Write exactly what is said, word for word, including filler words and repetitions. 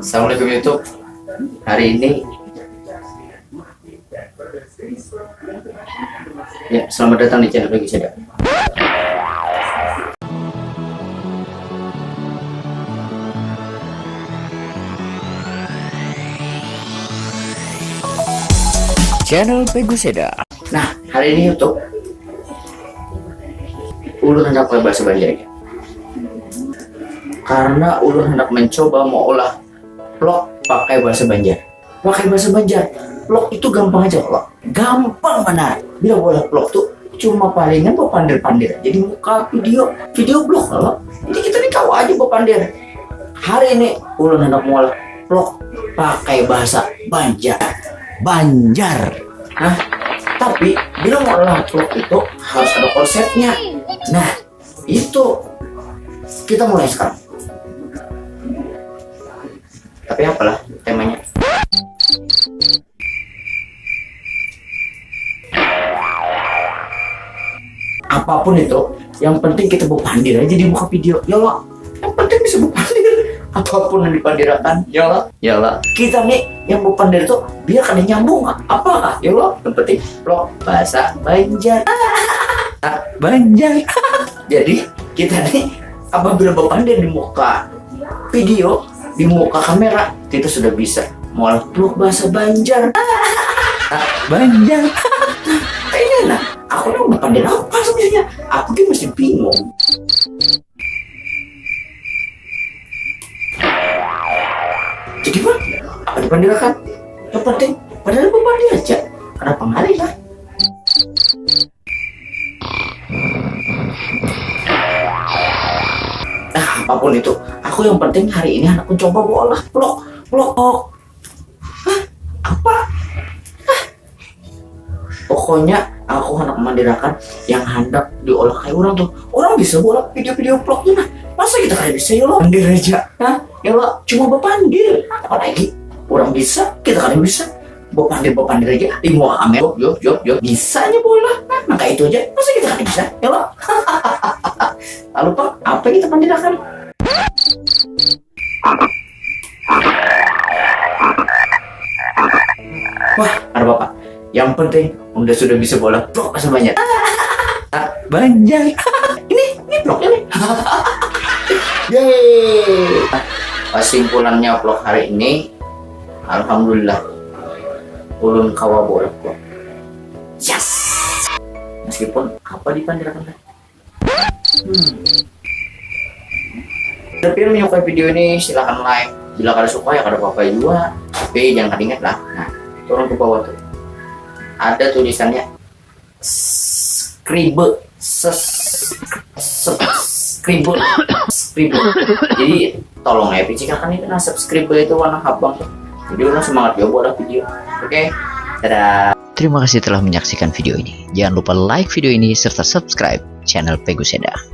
Assalamualaikum YouTube. Hari ini, ya, selamat datang di channel Peggy Seda. Channel Peggy Seda. Nah, hari ini YouTube, ulun handak pakai bahasa Banjar ya. Karena ulun handak mencoba maulah vlog pakai bahasa Banjar. Pakai bahasa Banjar, vlog itu gampang aja, vlog. Gampang benar. Bila maulah vlog tuh cuma palingan bepandir-pandir aja di muka video, video blog, kalau. Jadi kita nih tahu aja bepandir. Hari ini ulun handak maulah vlog pakai bahasa Banjar. Banjar. Nah, tapi bila maulah vlog itu harus ada konsepnya. Nah, itu kita mulai sekarang. Tapi apalah temanya. Apapun itu, yang penting kita bepandir aja di muka video, ya Allah. Yang penting bisa bepandir. Apapun yang dipandirakan, ya Allah, ya Allah. Kita nih yang bepandir tuh biar kada nyambung, apa kah? Ya Allah, yang penting vlog bahasa Banjar. Banjar. Jadi kita nih apabila bepandir di muka video, di muka kamera, kita sudah bisa maulah vlog bahasa Banjar. Banjar. Kayaknya nah, aku nih bepandir apa sebenarnya? Aku tuh masih bingung. Jadi, Pak, apa dipandirakan? Yang penting, padahal bepandir aja. Kenapa ngalih lah? Nah, apapun itu, aku yang penting hari ini aku coba maulah vlog, vlog. Hah? Apa? Pokoknya aku handak mandirakan yang handak diolah kayak orang tuh. Orang bisa buat video-video vlog tuh nah. Masa kita kada bisa ya lo? Pandir aja. Hah? Ya lo cuma bepandir. Apalagi orang bisa, kita kada bisa. Bepandir-bepandir aja. Di muka kamera. Yo, yo, yo, yo. Bisanya bola. Nah, nah, kayak itu aja. Masa kita kada bisa? Ya lo? Lalu Pak, apa yang kita pandirakan? Wah, ada bapak. Yang penting, udah sudah bisa bola vlog semuanya. Ah, Banjar. Ini, ini vlog ini. Yeay. Kesimpulannya vlog hari ini, alhamdulillah, ulun kawa bola vlog. Yes. Meskipun apa dipandirakan kan? Hmm. Bila pian menyukai video ini, silakan like. Bila kada suka ya kada apa-apa juga. Tapi jangan kada ingat lah. Nah, turun ke bawah tuh. Ada tulisannya scribe, ses, subscribe, scribe. Jadi tolong ya picikakan itu nah subscribe itu warna habang. Jadi orang semangat juga buat video. Oke, dadah. Terima kasih telah menyaksikan video ini. Jangan lupa like video ini serta subscribe channel Peguseda.